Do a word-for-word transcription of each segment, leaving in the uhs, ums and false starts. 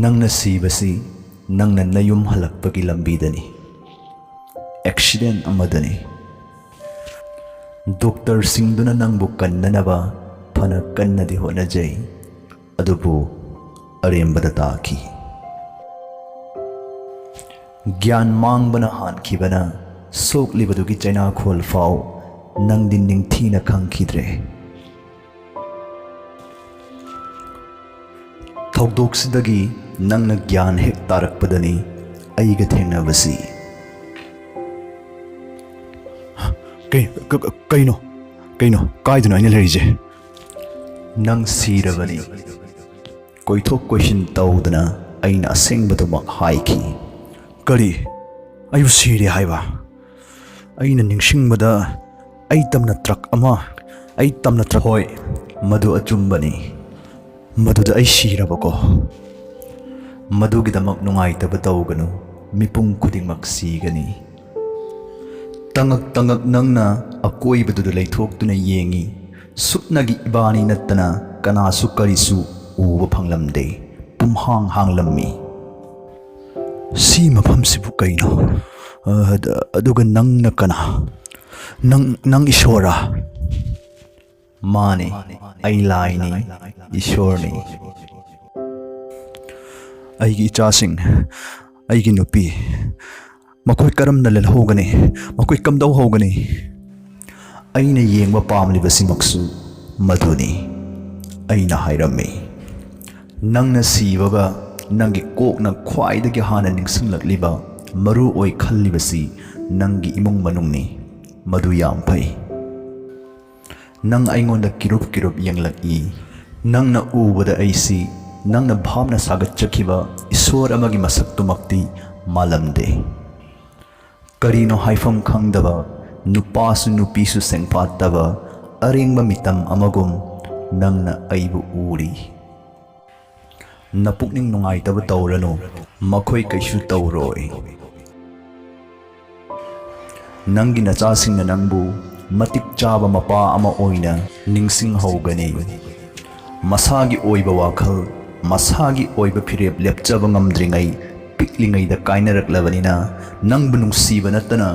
ꯅꯪꯅ ꯁꯤꯕꯁꯤ ꯅꯪꯅ ꯅꯌꯨꯝ ꯍꯜꯂꯛꯄꯒꯤ ꯂꯝꯕꯤꯗꯅꯤ, ꯑꯦꯛꯁꯤꯗꯦꯟ ꯑꯃꯗꯅꯤ꯫ ꯗꯣꯛꯇꯔꯁꯤꯡꯗꯨꯅ ꯅꯪꯕꯨ ꯀꯟꯅꯅꯕ ꯐꯅ ꯀꯟꯅꯗꯤ ꯍꯣꯠꯅꯖꯩ, ꯑꯗꯨꯕꯨ ꯑꯔꯦꯝꯕꯗ ꯇꯥꯈꯤ꯫ ꯒ꯭ꯌꯥꯟ ꯃꯥꯡꯕꯅ ꯍꯥꯟꯈꯤꯕꯅ ꯁꯣꯛꯂꯤꯕꯗꯨꯒꯤ ꯆꯩꯅꯥꯈꯣꯜ ꯐꯥꯎ ꯅꯪꯗꯤ ꯅꯤꯡꯊꯤꯅ ꯈꯪꯈꯤꯗ꯭ꯔꯦ꯫ ꯊꯧꯗꯣꯛꯁꯤꯗꯒꯤ ꯅꯪꯅ ꯒ꯭ꯌꯥꯟ ꯍꯦꯛ ꯇꯥꯔꯛꯄꯗꯅꯤ ꯑꯩꯒ ꯊꯦꯡꯅꯕꯁꯤ꯫ ꯀꯩ-, ꯀ-, ꯀ-, ꯀꯩꯅꯣ? ꯀꯩꯅꯣ? ꯀꯥꯏꯗꯅꯣ ꯑꯩꯅ ꯂꯩꯔꯤꯁꯦ? ꯅꯪ ꯁꯤꯔꯕꯅꯤ꯫ ꯀꯣꯏꯊꯣꯛ ꯀꯣꯏꯁꯤꯟ ꯇꯧꯗꯅ ꯑꯩꯅ ꯑꯁꯦꯡꯕꯗꯨꯃꯛ ꯍꯥꯏꯈꯤ꯫ ꯀꯔꯤ? ꯑꯩꯕꯨ ꯁꯤꯔꯦ ꯍꯥꯏꯕ? ꯑꯩꯅ ꯅꯤꯡꯁꯤꯡꯕꯗ ꯑꯩ ꯇꯝꯅ ꯇ꯭ꯔꯛ ꯑꯃ, ꯑꯩ ꯇꯝꯅ ꯇ꯭ꯔꯛ ꯍꯣꯏ, ꯃꯗꯨ ꯑꯆꯨꯝꯕꯅꯤ꯫ ꯃꯗꯨꯗ ꯑꯩ ꯁꯤꯔꯕꯀꯣ? ꯃꯗꯨꯒꯤꯗꯃꯛ ꯅꯨꯡꯉꯥꯏꯇꯕ ꯇꯧꯒꯅꯨ, ꯃꯤꯄꯨꯝ ꯈꯨꯗꯤꯡꯃꯛ ꯁꯤꯒꯅꯤ꯫ ꯇꯉꯛ ꯇꯉꯛ ꯅꯪꯅ ꯑꯀꯣꯏꯕꯗꯨꯗ ꯂꯩꯊꯣꯛꯇꯨꯅ ꯌꯦꯡꯉꯤ꯫ ꯁꯨꯞꯅꯒꯤ ꯏꯕꯥꯅꯤ ꯅꯠꯇꯅ ꯀꯅꯥꯁꯨ ꯀꯔꯤꯁꯨ ꯎꯕ ꯐꯪꯂꯝꯗꯦ꯫ ꯄꯨꯝꯍꯥꯡ ꯍꯥꯡꯂꯝꯃꯤ꯫ ꯁꯤ ꯃꯐꯝꯁꯤꯕꯨ ꯀꯩꯅꯣ? ꯑ, ꯑꯗꯨꯒ ꯅꯪꯅ ꯀꯅꯥ? ꯅꯪ, ꯅꯪ ꯏꯁꯣꯔꯔꯥ? ꯃꯥꯅꯤ, ꯑꯩ ꯂꯥꯏꯅꯤ, ꯏꯁꯣꯔꯅꯤ꯫ ꯑꯩꯒꯤ ꯏꯆꯥꯁꯤꯡ, ꯑꯩꯒꯤ ꯅꯨꯄꯤ, ꯃꯈꯣꯏ ꯀꯔꯝꯅ ꯂꯦꯜꯍꯧꯒꯅꯤ? ꯃꯈꯣꯏ ꯀꯝꯗꯧꯍꯧꯒꯅꯤ? ꯑꯩꯅ ꯌꯦꯡꯕ ꯄꯥꯝꯂꯤꯕꯁꯤꯃꯛꯁꯨ ꯃꯗꯨꯅꯤ꯫ ꯑꯩꯅ ꯍꯥꯏꯔꯝꯃꯤ, ꯅꯪꯅ ꯁꯤꯕꯒ ꯅꯪꯒꯤ ꯀꯣꯛꯅ ꯈ꯭ꯋꯥꯏꯗꯒꯤ ꯍꯥꯟꯅ ꯅꯤꯡꯁꯤꯡꯂꯛꯂꯤꯕ ꯃꯔꯨ ꯑꯣꯏ ꯈꯜꯂꯤꯕꯁꯤ ꯅꯪꯒꯤ ꯏꯃꯨꯡ ꯃꯅꯨꯡꯅꯤ꯫ ꯃꯗꯨ ꯌꯥꯝ ꯐꯩ꯫ ꯅꯪ ꯑꯩꯉꯣꯟꯗ ꯀꯤꯔꯨꯞ ꯀꯤꯔꯨꯞ ꯌꯦꯡꯂꯛꯏ꯫ ꯅꯪꯅ ꯎꯕꯗ ꯑꯩꯁꯤ ꯅꯪꯅ ꯚꯥꯞꯅ ꯁꯥꯒꯠꯆꯈꯤꯕ ꯏꯁꯣꯔ ꯑꯃꯒꯤ ꯃꯁꯛꯇꯨꯃꯛꯇꯤ ꯃꯥꯜꯂꯝꯗꯦ꯫ ꯀꯔꯤꯅꯣ ꯍꯥꯏꯐꯝ ꯈꯪꯗꯕ, ꯅꯨꯄꯥꯁꯨ ꯅꯨꯄꯤꯁꯨ ꯁꯦꯡꯐꯥꯠꯇꯕ ꯑꯔꯦꯡꯕ ꯃꯤꯇꯝ ꯑꯃꯒꯨꯝ ꯅꯪꯅ ꯑꯩꯕꯨ ꯎꯔꯤ꯫ ꯅꯄꯨꯛꯅꯤꯡ ꯅꯨꯡꯉꯥꯏꯇꯕ ꯇꯧꯔꯅꯨ, ꯃꯈꯣꯏ ꯀꯩꯁꯨ ꯇꯧꯔꯣꯏ꯫ ꯅꯪꯒꯤ ꯅꯆꯥꯁꯤꯡꯅ ꯅꯪꯕꯨ ꯃꯇꯤꯛ ꯆꯥꯕ ꯃꯄꯥ ꯑꯃ ꯑꯣꯏꯅ ꯅꯤꯡꯁꯤꯡꯍꯧꯒꯅꯤ꯫ ꯃꯁꯥꯒꯤ ꯑꯣꯏꯕ ꯋꯥꯈꯜ, ꯃꯁꯥꯒꯤ ꯑꯣꯏꯕ ꯐꯤꯔꯦꯞ ꯂꯦꯞꯆꯕ ꯉꯝꯗ꯭ꯔꯤꯉꯩ ꯄꯤꯛꯂꯤꯉꯩꯗ ꯀꯥꯏꯅꯔꯛꯂꯕꯅꯤꯅ, ꯅꯪꯕꯨ ꯅꯨꯡꯁꯤꯕ ꯅꯠꯇꯅ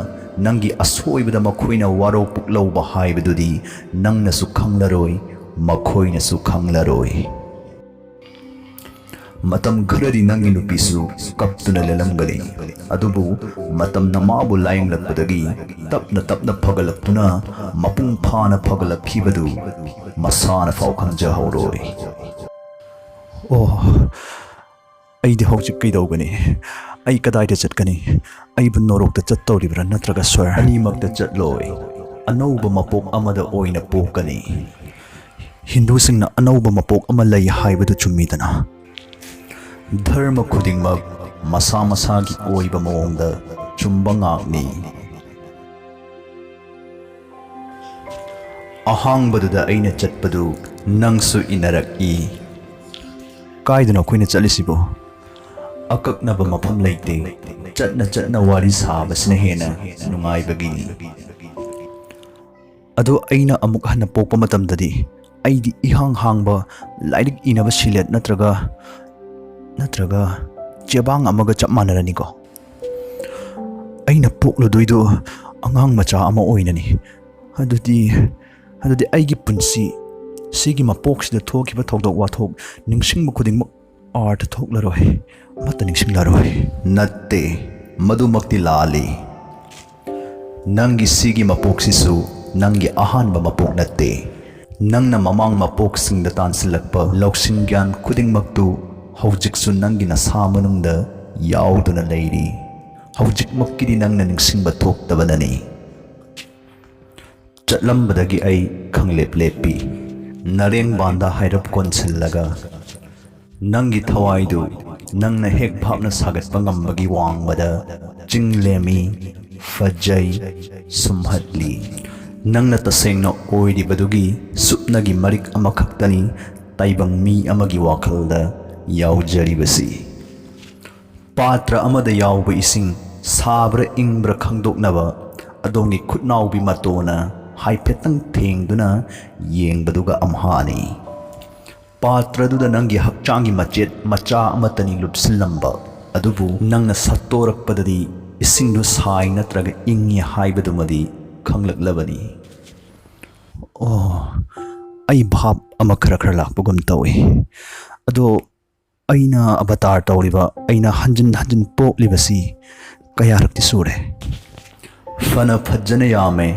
ꯅꯪꯒꯤ ꯑꯁꯣꯏꯕꯗ ꯃꯈꯣꯏꯅ ꯋꯥꯔꯧ ꯄꯨꯛꯂꯧꯕ ꯍꯥꯏꯕꯗꯨꯗꯤ ꯅꯪꯅꯁꯨ ꯈꯪꯂꯔꯣꯏ, ꯃꯈꯣꯏꯅꯁꯨ ꯈꯪꯂꯔꯣꯏ꯫ ꯃꯇꯝ ꯈꯔꯗꯤ ꯅꯪꯒꯤ ꯅꯨꯄꯤꯁꯨ ꯀꯞꯇꯨꯅ ꯂꯦꯜꯂꯝꯒꯅꯤ, ꯑꯗꯨꯕꯨ ꯃꯇꯝꯅ ꯃꯥꯕꯨ ꯂꯥꯌꯦꯡꯂꯛꯄꯗꯒꯤ ꯇꯞꯅ ꯇꯞꯅ ꯐꯒꯠꯂꯛꯇꯨꯅ ꯃꯄꯨꯡ ꯐꯥꯅ ꯐꯒꯠꯂꯛꯈꯤꯕꯗꯨ ꯃꯁꯥꯅ ꯐꯥꯎ ꯈꯪꯖꯍꯧꯔꯣꯏ꯫ ꯑꯣ, ꯑꯩꯗꯤ ꯍꯧꯖꯤꯛ ꯀꯩꯗꯧꯒꯅꯤ? ꯑꯩ ꯀꯗꯥꯏꯗ ꯆꯠꯀꯅꯤ? ꯑꯩꯕꯨ ꯅꯣꯔꯣꯛꯇ ꯆꯠꯇꯧꯔꯤꯕ꯭ꯔꯥ ꯅꯠꯇ꯭ꯔꯒ ꯁ꯭ꯋꯔ? ꯑꯅꯤꯃꯛꯇ ꯆꯠꯂꯣꯏ꯫ ꯑꯅꯧꯕ ꯃꯄꯣꯛ ꯑꯃꯗ ꯑꯣꯏꯅ ꯄꯣꯛꯀꯅꯤ꯫ ꯍꯤꯟꯗꯨꯁꯤꯡꯅ ꯑꯅꯧꯕ ꯃꯄꯣꯛ ꯑꯃ ꯂꯩ ꯍꯥꯏꯕꯗꯨ ꯆꯨꯝꯃꯤꯗꯅ? ꯙꯔꯃ ꯈꯨꯗꯤꯡꯃꯛ ꯃꯁꯥ ꯃꯁꯥꯒꯤ ꯑꯣꯏꯕ ꯃꯑꯣꯡꯗ ꯆꯨꯝꯕ ꯉꯥꯛꯅꯤ꯫ ꯑꯍꯥꯡꯕꯗꯨꯗ ꯑꯩꯅ ꯆꯠꯄꯗꯨ ꯅꯪꯁꯨ ꯏꯟꯅꯔꯛꯏ꯫ ꯀꯥꯏꯗꯅꯣ ꯑꯩꯈꯣꯏꯅ ꯆꯠꯂꯤꯁꯤꯕꯨ? ꯑꯀꯛꯅꯕ ꯃꯐꯝ ꯂꯩꯇꯦ꯫ ꯆꯠꯅ ꯆꯠꯅ ꯋꯥꯔꯤ ꯁꯥꯕꯁꯤꯅ ꯍꯦꯟꯅ ꯅꯨꯡꯉꯥꯏꯕꯒꯤꯅꯤ꯫ ꯑꯗꯣ ꯑꯩꯅ ꯑꯃꯨꯛ ꯍꯟꯅ ꯄꯣꯛꯄ ꯃꯇꯝꯗꯗꯤ ꯑꯩꯗꯤ ꯏꯍꯥꯡ ꯍꯥꯡꯕ ꯂꯥꯏꯔꯤꯛ ꯏꯅꯕ ꯁꯤꯂꯦꯠ ꯅꯠꯇ꯭ꯔꯒ, ꯅꯠꯇ꯭ꯔꯒ ꯆꯦꯕꯥꯡ ꯑꯃꯒ ꯆꯞ ꯃꯥꯟꯅꯔꯅꯤꯀꯣ? ꯑꯩꯅ ꯄꯣꯛꯂꯨꯗꯣꯏꯗꯣ ꯑꯉꯥꯡ ꯃꯆꯥ ꯑꯃ ꯑꯣꯏꯅꯅꯤ꯫ ꯑꯗꯨꯗꯤ, ꯑꯗꯨꯗꯤ ꯑꯩꯒꯤ ꯄꯨꯟꯁꯤ, ꯁꯤꯒꯤ ꯃꯄꯣꯛꯁꯤꯗ ꯊꯣꯛꯈꯤꯕ ꯊꯧꯗꯣꯛ ꯋꯥꯊꯣꯛ, ꯅꯤꯡꯁꯤꯡꯕ ꯈꯨꯗꯤꯡꯃꯛ ꯑꯥꯔꯊ ꯊꯣꯛꯂꯔꯣꯏ, ꯑꯃꯠꯇ ꯅꯤꯡꯁꯤꯡꯂꯔꯣꯏ꯫ ꯅꯠꯇꯦ, ꯃꯗꯨꯃꯛꯇꯤ ꯂꯥꯜꯂꯤ꯫ ꯅꯪꯒꯤ ꯁꯤꯒꯤ ꯃꯄꯣꯛꯁꯤꯁꯨ ꯅꯪꯒꯤ ꯑꯍꯥꯟꯕ ꯃꯄꯣꯛ ꯅꯠꯇꯦ꯫ ꯅꯪꯅ ꯃꯃꯥꯡ ꯃꯄꯣꯛꯁꯤꯡꯗ ꯇꯥꯟꯁꯤꯜꯂꯛꯄ ꯂꯧꯁꯤꯡ ꯒ꯭ꯌꯥꯟ ꯈꯨꯗꯤꯡꯃꯛꯇꯨ ꯍꯧꯖꯤꯛꯁꯨ ꯅꯪꯒꯤ ꯅꯁꯥ ꯃꯅꯨꯡꯗ ꯌꯥꯎꯗꯨꯅ ꯂꯩꯔꯤ꯫ ꯍꯧꯖꯤꯛꯃꯛꯀꯤꯗꯤ ꯅꯪꯅ ꯅꯤꯡꯁꯤꯡꯕ ꯊꯣꯛꯇꯕꯅꯅꯤ꯫ ꯆꯠꯂꯝꯕꯗꯒꯤ ꯑꯩ ꯈꯪꯂꯦꯞ ꯂꯦꯞꯄꯤ꯫ ꯅꯔꯦꯡꯕꯥꯟꯗ ꯍꯥꯏꯔꯞ ꯀꯣꯟꯁꯤꯜꯂꯒ, ꯅꯪꯒꯤ ꯊꯋꯥꯏꯗꯨ ꯅꯪꯅ ꯍꯦꯛ ꯚꯥꯞꯅ ꯁꯥꯒꯠꯄ ꯉꯝꯕꯒꯤ ꯋꯥꯡꯃꯗ ꯆꯤꯡ ꯂꯦꯝꯃꯤ, ꯐꯖꯩ, ꯁꯨꯝꯍꯠꯂꯤ꯫ ꯅꯪꯅ ꯇꯁꯦꯡꯅ ꯑꯣꯏꯔꯤꯕꯗꯨꯒꯤ ꯁꯨꯞꯅꯒꯤ ꯃꯔꯤꯛ ꯑꯃꯈꯛꯇꯅꯤ ꯇꯥꯏꯕꯪ ꯃꯤ ꯑꯃꯒꯤ ꯋꯥꯈꯜꯗ ꯌꯥꯎꯖꯔꯤꯕꯁꯤ꯫ ꯄꯥꯇ꯭ꯔ ꯑꯃꯗ ꯌꯥꯎꯕ ꯏꯁꯤꯡ ꯁꯥꯕ꯭ꯔꯥ ꯏꯪꯕ꯭ꯔꯥ ꯈꯪꯗꯣꯛꯅꯕ ꯑꯗꯣꯝꯒꯤ ꯈꯨꯠꯅꯥꯎꯕꯤ ꯃꯇꯣꯟꯅ ꯍꯥꯏꯐꯦꯠꯇꯪ ꯊꯦꯡꯗꯨꯅ ꯌꯦꯡꯕꯗꯨꯒ ꯑꯝꯍꯥꯅꯤ꯫ ꯄꯥꯇ꯭ꯔꯗꯨꯗ ꯅꯪꯒꯤ ꯍꯛꯆꯥꯡꯒꯤ ꯃꯆꯦꯠ ꯃꯆꯥ ꯑꯃꯠꯇꯅꯤ ꯂꯨꯞꯁꯤꯜꯂꯝꯕ, ꯑꯗꯨꯕꯨ ꯅꯪꯅ ꯁꯠꯇꯣꯔꯛꯄꯗꯗꯤ ꯏꯁꯤꯡꯗꯨ ꯁꯥꯏ ꯅꯠꯇ꯭ꯔꯒ ꯏꯪꯉꯤ ꯍꯥꯏꯕꯗꯨꯃꯗꯤ ꯈꯪꯂꯛꯂꯕꯅꯤ꯫ ꯑꯣ, ꯑꯩ ꯚꯥꯞ ꯑꯃ ꯈꯔ ꯈꯔ ꯂꯥꯛꯄꯒꯨꯝ ꯇꯧꯏ꯫ ꯑꯗꯣ, ꯑꯩꯅ ꯑꯕꯇꯥꯔ ꯇꯧꯔꯤꯕ, ꯑꯩꯅ ꯍꯟꯖꯤꯟ ꯍꯟꯖꯤꯟ ꯄꯣꯛꯂꯤꯕꯁꯤ ꯀꯌꯥꯔꯛꯇꯤ ꯁꯨꯔꯦ? ꯐꯅ ꯐꯖꯅ ꯌꯥꯝꯃꯦ,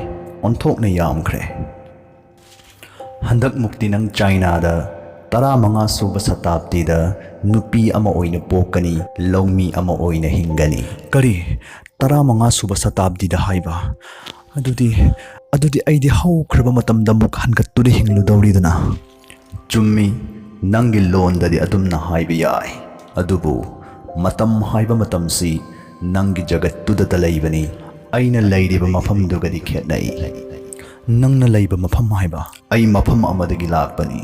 ꯑꯣꯟꯊꯣꯛꯅ ꯌꯥꯝꯈ꯭ꯔꯦ꯫ ꯍꯟꯗꯛꯃꯨꯛꯇꯤ ꯅꯪ ꯆꯥꯏꯅꯥꯗ ꯇꯔꯥꯃꯉꯥ ꯁꯨꯕ ꯁꯇꯥꯕꯗꯤꯗ ꯅꯨꯄꯤ ꯑꯃ ꯑꯣꯏꯅ ꯄꯣꯛꯀꯅꯤ, ꯂꯧꯃꯤ ꯑꯃ ꯑꯣꯏꯅ ꯍꯤꯡꯒꯅꯤ꯫ ꯀꯔꯤ? ꯇꯔꯥꯃꯉꯥ ꯁꯨꯕ ꯁꯇꯥꯕꯗꯤꯗ ꯍꯥꯏꯕ? ꯑꯗꯨꯗꯤ, ꯑꯗꯨꯗꯤ ꯑꯩꯗꯤ ꯍꯧꯈ꯭ꯔꯕ ꯃꯇꯝꯗ ꯑꯃꯨꯛ ꯍꯟꯒꯠꯇꯨꯅ ꯍꯤꯡꯂꯨꯗꯧꯔꯤꯗꯅ? ꯆꯨꯝꯃꯤ, ꯅꯪꯒꯤ ꯂꯣꯟꯗꯗꯤ ꯑꯗꯨꯝꯅ ꯍꯥꯏꯕ ꯌꯥꯏ, ꯑꯗꯨꯕꯨ ꯃꯇꯝ ꯍꯥꯏꯕ ꯃꯇꯝꯁꯤ ꯅꯪꯒꯤ ꯖꯒꯠꯇꯨꯗꯇ ꯂꯩꯕꯅꯤ, ꯑꯩꯅ ꯂꯩꯔꯤꯕ ꯃꯐꯝꯗꯨꯒꯗꯤ ꯈꯦꯠꯅꯩ꯫ ꯅꯪꯅ ꯂꯩꯕ ꯃꯐꯝ ꯍꯥꯏꯕ? ꯑꯩ ꯃꯐꯝ ꯑꯃꯗꯒꯤ ꯂꯥꯛꯄꯅꯤ꯫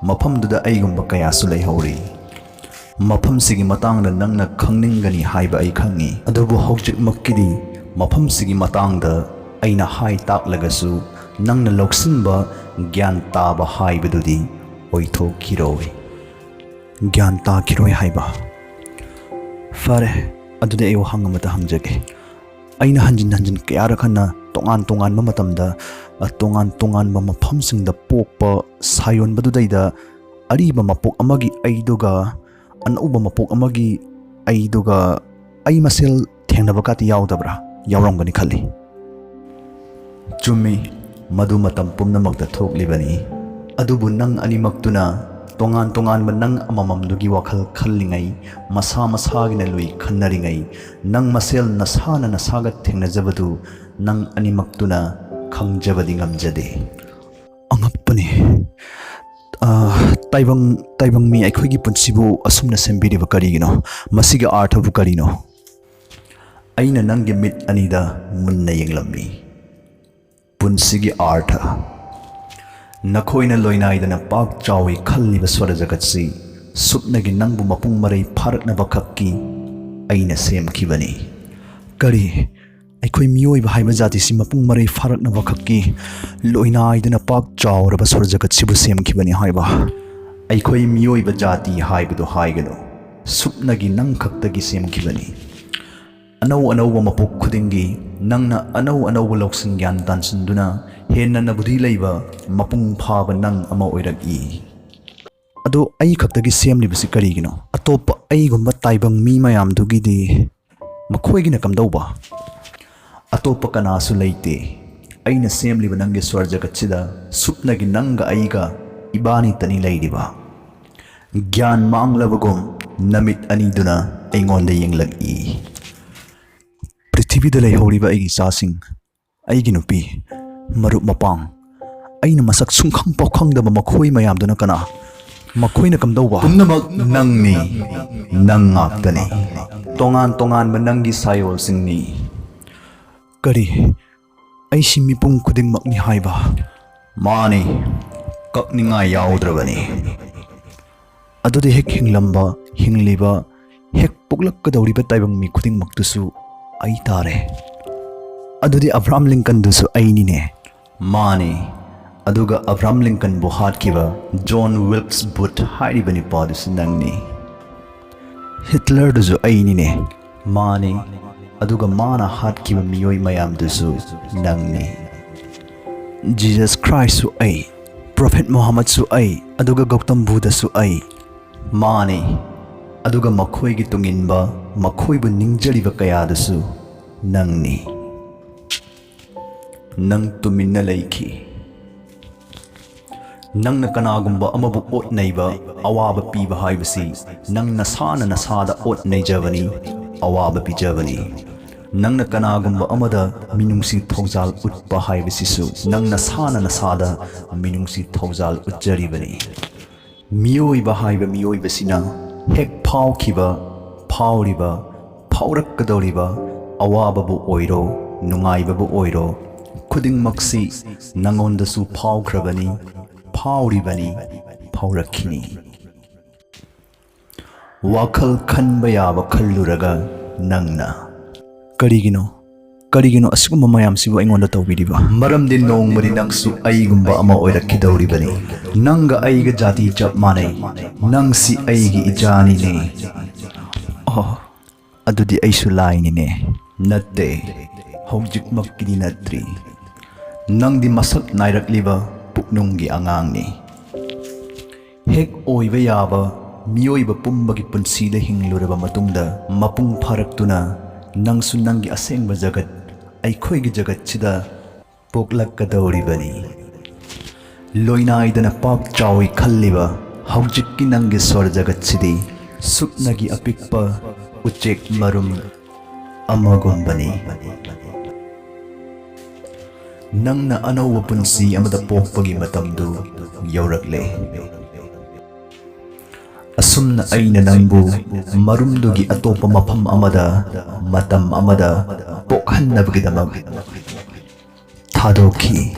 ꯃꯐꯝꯗꯨꯗ ꯑꯩꯒꯨꯝꯕ ꯀꯌꯥꯁꯨ ꯂꯩꯍꯧꯔꯤ꯫ ꯃꯐꯝꯁꯤꯒꯤ ꯃꯇꯥꯡꯗ ꯅꯪꯅ ꯈꯪꯅꯤꯡꯒꯅꯤ ꯍꯥꯏꯕ ꯑꯩ ꯈꯪꯏ, ꯑꯗꯨꯕꯨ ꯍꯧꯖꯤꯛꯃꯛꯀꯤꯗꯤ ꯃꯐꯝꯁꯤꯒꯤ ꯃꯇꯥꯡꯗ ꯑꯩꯅ ꯍꯥꯏ ꯇꯥꯛꯂꯒꯁꯨ ꯅꯪꯅ ꯂꯧꯁꯤꯟꯕ, ꯒ꯭ꯌꯥꯟ ꯇꯥꯕ ꯍꯥꯏꯕꯗꯨꯗꯤ ꯑꯣꯏꯊꯣꯛꯈꯤꯔꯣꯏ꯫ ꯒ꯭ꯌꯥꯟ ꯇꯥꯈꯤꯔꯣꯏ ꯍꯥꯏꯕ? ꯐꯔꯦ, ꯑꯗꯨꯗꯤ ꯑꯩ ꯋꯥꯍꯪ ꯑꯃꯇ ꯍꯪꯖꯒꯦ꯫ ꯑꯩꯅ ꯍꯟꯖꯤꯟ ꯍꯟꯖꯤꯟ ꯀꯌꯥꯔꯛ ꯍꯟꯅ ꯇꯣꯉꯥꯟ ꯇꯣꯉꯥꯟꯕ ꯃꯇꯝꯗ, ꯑ, ꯇꯣꯉꯥꯟ ꯇꯣꯉꯥꯟꯕ ꯃꯐꯝꯁꯤꯡꯗ ꯄꯣꯛꯄ ꯁꯥꯌꯣꯟꯕꯗꯨꯗꯩꯗ ꯑꯔꯤꯕ ꯃꯄꯣꯛ ꯑꯃꯒꯤ ꯑꯩꯗꯨꯒ ꯑꯅꯧꯕ ꯃꯄꯣꯛ ꯑꯃꯒꯤ ꯑꯩꯗꯨꯒ ꯑꯩ ꯃꯁꯦꯜ ꯊꯦꯡꯅꯕ ꯀꯥꯇꯤ ꯌꯥꯎꯗꯕ꯭ꯔꯥ? ꯌꯥꯎꯔꯝꯒꯅꯤ ꯈꯜꯂꯤ꯫ ꯆꯨꯝꯃꯤ, ꯃꯗꯨ ꯃꯇꯝ ꯄꯨꯝꯅꯃꯛꯇ ꯊꯣꯛꯂꯤꯕꯅꯤ꯫ ꯑꯗꯨꯕꯨ ꯅꯪ ꯑꯅꯤꯃꯛꯇꯨꯅ ꯇꯣꯉꯥꯟ ꯇꯣꯉꯥꯟꯕ ꯅꯪ ꯑꯃꯃꯝꯗꯨꯒꯤ ꯋꯥꯈꯜ ꯈꯜꯂꯤꯉꯩ, ꯃꯁꯥ ꯃꯁꯥꯒꯤꯅ ꯂꯨꯏ ꯈꯟꯅꯔꯤꯉꯩ, ꯅꯪ ꯃꯁꯦꯜ ꯅꯁꯥꯅ ꯅꯁꯥꯒ ꯊꯦꯡꯅꯖꯕꯗꯨ ꯅꯪ ꯑꯅꯤꯃꯛꯇꯨꯅ ꯈꯪꯖꯕꯗꯤ ꯉꯝꯖꯗꯦ꯫ ꯑꯉꯛꯄꯅꯤ꯫ ꯑꯥ, ꯇꯥꯏꯕꯪ, ꯇꯥꯏꯕꯪ ꯃꯤ ꯑꯩꯈꯣꯏꯒꯤ ꯄꯨꯟꯁꯤꯕꯨ ꯑꯁꯨꯝꯅ ꯁꯦꯝꯕꯤꯔꯤꯕ ꯀꯔꯤꯒꯤꯅꯣ? ꯃꯁꯤꯒꯤ ꯑꯥꯔꯊꯕꯨ ꯀꯔꯤꯅꯣ? ꯑꯩꯅ ꯅꯪꯒꯤ ꯃꯤꯠ ꯑꯅꯤꯗ ꯃꯨꯟꯅ ꯌꯦꯡꯂꯝꯃꯤ꯫ ꯄꯨꯟꯁꯤꯒꯤ ꯑꯥꯔꯊ꯫ ꯅꯈꯣꯏꯅ ꯂꯣꯏꯅꯥꯏꯗꯅ ꯄꯥꯛ ꯆꯥꯎꯏ ꯈꯜꯂꯤꯕ ꯁ꯭ꯋꯔ ꯖꯒꯠꯁꯤ ꯁꯨꯞꯅꯒꯤ ꯅꯪꯕꯨ ꯃꯄꯨꯡ ꯃꯔꯩ ꯐꯥꯔꯛꯅꯕ ꯈꯛꯀꯤ ꯑꯩꯅ ꯁꯦꯝꯈꯤꯕꯅꯤ꯫ ꯀꯔꯤ? ꯑꯩꯈꯣꯏ ꯃꯤꯑꯣꯏꯕ ꯍꯥꯏꯕ ꯖꯥꯇꯤꯁꯤ ꯃꯄꯨꯡ ꯃꯔꯩ ꯐꯥꯔꯛꯅꯕ ꯈꯛꯀꯤ ꯂꯣꯏꯅꯥꯏꯗꯅ ꯄꯥꯛ ꯆꯥꯎꯔꯕ ꯁ꯭ꯋꯔ ꯖꯒꯠꯁꯤꯕꯨ ꯁꯦꯝꯈꯤꯕꯅꯤ ꯍꯥꯏꯕ? ꯑꯩꯈꯣꯏ ꯃꯤꯑꯣꯏꯕ ꯖꯥꯇꯤ ꯍꯥꯏꯕꯗꯨ ꯍꯥꯏꯒꯅꯨ, ꯁꯨꯞꯅꯒꯤ ꯅꯪ ꯈꯛꯇꯒꯤ ꯁꯦꯝꯈꯤꯕꯅꯤ꯫ ꯑꯅꯧ ꯑꯅꯧꯕ ꯃꯄꯣꯛ ꯈꯨꯗꯤꯡꯒꯤ ꯅꯪꯅ ꯑꯅꯧ ꯑꯅꯧꯕ ꯂꯧꯁꯤꯡ ꯒ꯭ꯌꯥꯟ ꯇꯥꯟꯁꯤꯟꯗꯨꯅ ꯍꯦꯟꯅ ꯅꯕꯨꯗꯤ ꯂꯩꯕ, ꯃꯄꯨꯡ ꯐꯥꯕ ꯅꯪ ꯑꯃ ꯑꯣꯏꯔꯛꯏ꯫ ꯑꯗꯣ ꯑꯩ ꯈꯛꯇꯒꯤ ꯁꯦꯝꯂꯤꯕꯁꯤ ꯀꯔꯤꯒꯤꯅꯣ? ꯑꯇꯣꯞꯄ ꯑꯩꯒꯨꯝꯕ ꯇꯥꯏꯕꯪ ꯃꯤ ꯃꯌꯥꯝꯗꯨꯒꯤꯗꯤ ꯃꯈꯣꯏꯒꯤꯅ ꯀꯝꯗꯧꯕ? ꯑꯇꯣꯞꯄ ꯀꯅꯥꯁꯨ ꯂꯩꯇꯦ꯫ ꯑꯩꯅ ꯁꯦꯝꯂꯤꯕ ꯅꯪꯒꯤ ꯁ꯭ꯋꯔ ꯖꯒꯠꯁꯤꯗ ꯁꯨꯞꯅꯒꯤ ꯅꯪꯒ ꯑꯩꯒ ꯏꯕꯥꯅꯤꯇꯅꯤ ꯂꯩꯔꯤꯕ꯫ ꯒ꯭ꯌꯥꯟ ꯃꯥꯡꯂꯕꯒꯨꯝ ꯅꯃꯤꯠ ꯑꯅꯤꯗꯨꯅ ꯑꯩꯉꯣꯟꯗ ꯌꯦꯡꯂꯛꯏ꯫ ꯄ꯭ꯔꯤꯊꯤꯕꯤꯗ ꯂꯩꯍꯧꯔꯤꯕ ꯑꯩꯒꯤ ꯏꯆꯥꯁꯤꯡ, ꯑꯩꯒꯤ ꯅꯨꯄꯤ, ꯃꯔꯨꯞ ꯃꯄꯥꯡ, ꯑꯩꯅ ꯃꯁꯛ ꯁꯨꯡꯈꯪ ꯄꯥꯎ ꯈꯪꯗꯕ ꯃꯈꯣꯏ ꯃꯌꯥꯝꯗꯨꯅ ꯀꯅꯥ? ꯃꯈꯣꯏꯅ ꯀꯝꯗꯧꯕ? ꯄꯨꯝꯅꯃꯛ ꯅꯪꯅꯤ, ꯅꯪ ꯉꯥꯛꯇꯅꯤ꯫ ꯇꯣꯉꯥꯟ ꯇꯣꯉꯥꯟꯕ ꯅꯪꯒꯤ ꯁꯥꯏꯑꯣꯜꯁꯤꯡꯅꯤ꯫ ꯀꯔꯤ? ꯑꯩꯁꯤ ꯃꯤꯄꯨꯝ ꯈꯨꯗꯤꯡꯃꯛꯅꯤ ꯍꯥꯏꯕ? ꯃꯥꯅꯤ, ꯀꯛꯅꯤꯡꯉꯥꯏ ꯌꯥꯎꯗ꯭ꯔꯕꯅꯤ꯫ ꯑꯗꯨꯗꯤ ꯍꯦꯛ ꯍꯤꯡꯂꯝꯕ, ꯍꯤꯡꯂꯤꯕ, ꯍꯦꯛ ꯄꯣꯛꯂꯛꯀꯗꯧꯔꯤꯕ ꯇꯥꯏꯕꯪ ꯃꯤ ꯈꯨꯗꯤꯡꯃꯛꯇꯨꯁꯨ ꯑꯩ ꯇꯥꯔꯦ꯫ ꯑꯗꯨꯗꯤ ꯑꯕ꯭ꯔꯥꯍꯝ ꯂꯤꯡꯀꯟꯗꯨꯁꯨ ꯑꯩꯅꯤꯅꯦ꯫ ꯃꯥꯅꯤ, ꯑꯗꯨꯒ ꯑꯕ꯭ꯔꯥꯍꯝ ꯂꯤꯡꯀꯟꯕꯨ ꯍꯥꯠꯈꯤꯕ ꯖꯣꯟ ꯋꯤꯜꯀꯁ ꯕꯨꯠ ꯍꯥꯏꯔꯤꯕ ꯅꯨꯄꯥꯗꯨꯁꯨ ꯅꯪꯅꯤ꯫ ꯍꯤꯠꯂꯔꯗꯨꯁꯨ ꯑꯩꯅꯤꯅꯦ꯫ ꯃꯥꯅꯤ, ꯑꯗꯨꯒ ꯃꯥꯅ ꯍꯥꯠꯈꯤꯕ ꯃꯤꯑꯣꯏ ꯃꯌꯥꯝꯗꯨꯁꯨ ꯅꯪꯅꯤ꯫ ꯖꯤꯖꯁ ꯈ꯭ꯔꯥꯏꯁꯁꯨ ꯑꯩ, ꯄ꯭ꯔꯣꯐꯦꯠ ꯃꯨꯍꯝꯃꯗꯁꯨ ꯑꯩ, ꯑꯗꯨꯒ ꯒꯧꯇꯝ ꯕꯨꯙꯁꯨ ꯑꯩ꯫ ꯃꯥꯅꯤ, ꯑꯗꯨꯒ ꯃꯈꯣꯏꯒꯤ ꯇꯨꯡꯏꯟꯕ, ꯃꯈꯣꯏꯕꯨ ꯅꯤꯡꯖꯔꯤꯕ ꯀꯌꯥꯗꯨꯁꯨ ꯅꯪꯅꯤ꯫ ꯅꯪ ꯇꯨꯃꯤꯟꯅ ꯂꯩꯈꯤ꯫ ꯅꯪꯅ ꯀꯅꯥꯒꯨꯝꯕ ꯑꯃꯕꯨ ꯑꯣꯠ ꯅꯩꯕ, ꯑꯋꯥꯕ ꯄꯤꯕ ꯍꯥꯏꯕꯁꯤ ꯅꯪ ꯅꯁꯥꯅ ꯅꯁꯥꯗ ꯑꯣꯠ ꯅꯩꯖꯕꯅꯤ, ꯑꯋꯥꯕ ꯄꯤꯖꯕꯅꯤ꯫ ꯅꯪꯅ ꯀꯅꯥꯒꯨꯝꯕ ꯑꯃꯗ ꯃꯤꯅꯨꯡꯁꯤ ꯊꯧꯖꯥꯜ ꯎꯠꯄ ꯍꯥꯏꯕꯁꯤꯁꯨ ꯅꯪ ꯅꯁꯥꯅ ꯅꯁꯥꯗ ꯃꯤꯅꯨꯡꯁꯤ ꯊꯧꯖꯥꯜ ꯎꯠꯆꯔꯤꯕꯅꯤ꯫ ꯃꯤꯑꯣꯏꯕ ꯍꯥꯏꯕ ꯃꯤꯑꯣꯏꯕꯁꯤꯅ ꯍꯦꯛ ꯐꯥꯎꯈꯤꯕ, ꯐꯥꯎꯔꯤꯕ, ꯐꯥꯎꯔꯛꯀꯗꯧꯔꯤꯕ ꯑꯋꯥꯕꯕꯨ ꯑꯣꯏꯔꯣ, ꯅꯨꯡꯉꯥꯏꯕꯕꯨ ꯑꯣꯏꯔꯣ, ꯈꯨꯗꯤꯡꯃꯛꯁꯤ ꯅꯉꯣꯟꯗꯁꯨ ꯐꯥꯎꯈ꯭ꯔꯕꯅꯤ, ꯐꯥꯎꯔꯤꯕꯅꯤ, ꯐꯥꯎꯔꯛꯈꯤꯅꯤ꯫ ꯋꯥꯈꯜ ꯈꯟꯕ ꯌꯥꯕ ꯈꯜꯂꯨꯔꯒ ꯅꯪꯅ꯫ ꯀꯔꯤꯒꯤꯅꯣ? ꯀꯔꯤꯒꯤꯅꯣ ꯑꯁꯤꯒꯨꯝꯕ ꯃꯌꯥꯝꯁꯤꯕꯨ ꯑꯩꯉꯣꯟꯗ ꯇꯧꯕꯤꯔꯤꯕ? ꯃꯔꯝꯗꯤ ꯅꯣꯡꯃꯗꯤ ꯅꯪꯁꯨ ꯑꯩꯒꯨꯝꯕ ꯑꯃ ꯑꯣꯏꯔꯛꯈꯤꯗꯧꯔꯤꯕꯅꯤ꯫ ꯅꯪꯒ ꯑꯩꯒ ꯖꯥꯇꯤ ꯆꯞ ꯃꯥꯟꯅꯩ꯫ ꯅꯪꯁꯤ ꯑꯩꯒꯤ ꯏꯆꯥꯅꯤꯅꯦ꯫ ꯑꯣ, ꯑꯗꯨꯗꯤ ꯑꯩꯁꯨ ꯂꯥꯏꯅꯤꯅꯦ꯫ ꯅꯠꯇꯦ, ꯍꯧꯖꯤꯛꯃꯛꯀꯤꯗꯤ ꯅꯠꯇ꯭ꯔꯤ꯫ ꯅꯪꯗꯤ ꯃꯁꯛ ꯅꯥꯏꯔꯛꯂꯤꯕ ꯄꯨꯛꯅꯨꯡꯒꯤ ꯑꯉꯥꯡꯅꯤ꯫ ꯍꯦꯛ ꯑꯣꯏꯕ ꯌꯥꯕ ꯃꯤꯑꯣꯏꯕ ꯄꯨꯝꯕꯒꯤ ꯄꯨꯟꯁꯤꯗ ꯍꯤꯡꯂꯨꯔꯕ ꯃꯇꯨꯡꯗ, ꯃꯄꯨꯡ ꯐꯥꯔꯛꯇꯨꯅ ꯅꯪꯁꯨ ꯅꯪꯒꯤ ꯑꯁꯦꯡꯕ ꯖꯒꯠ, ꯑꯩꯈꯣꯏꯒꯤ ꯖꯒꯠꯁꯤꯗ ꯄꯣꯛꯂꯛꯀꯗꯧꯔꯤꯕꯅꯤ꯫ ꯂꯣꯏꯅꯥꯏꯗꯅ ꯄꯥꯛ ꯆꯥꯎꯏ ꯈꯜꯂꯤꯕ ꯍꯧꯖꯤꯛꯀꯤ ꯅꯪꯒꯤ ꯁ꯭ꯋꯔ ꯖꯒꯠꯁꯤꯗꯤ ꯁꯨꯞꯅꯒꯤ ꯑꯄꯤꯛꯄ ꯎꯆꯦꯛ ꯃꯔꯨꯝ ꯑꯃꯒꯨꯝꯕꯅꯤ꯫ ꯅꯪꯅ ꯑꯅꯧꯕ ꯄꯨꯟꯁꯤ ꯑꯃꯗ ꯄꯣꯛꯄꯒꯤ ꯃꯇꯝꯗꯨ ꯌꯧꯔꯛꯂꯦ꯫ ꯑꯁꯨꯝꯅ ꯑꯩꯅ ꯅꯪꯕꯨ ꯃꯔꯨꯝꯗꯨꯒꯤ ꯑꯇꯣꯞꯄ ꯃꯐꯝ ꯑꯃꯗ, ꯃꯇꯝ ꯑꯃꯗ ꯄꯣꯛꯍꯟꯅꯕꯒꯤꯗꯃꯛ ꯊꯥꯗꯣꯛꯈꯤ꯫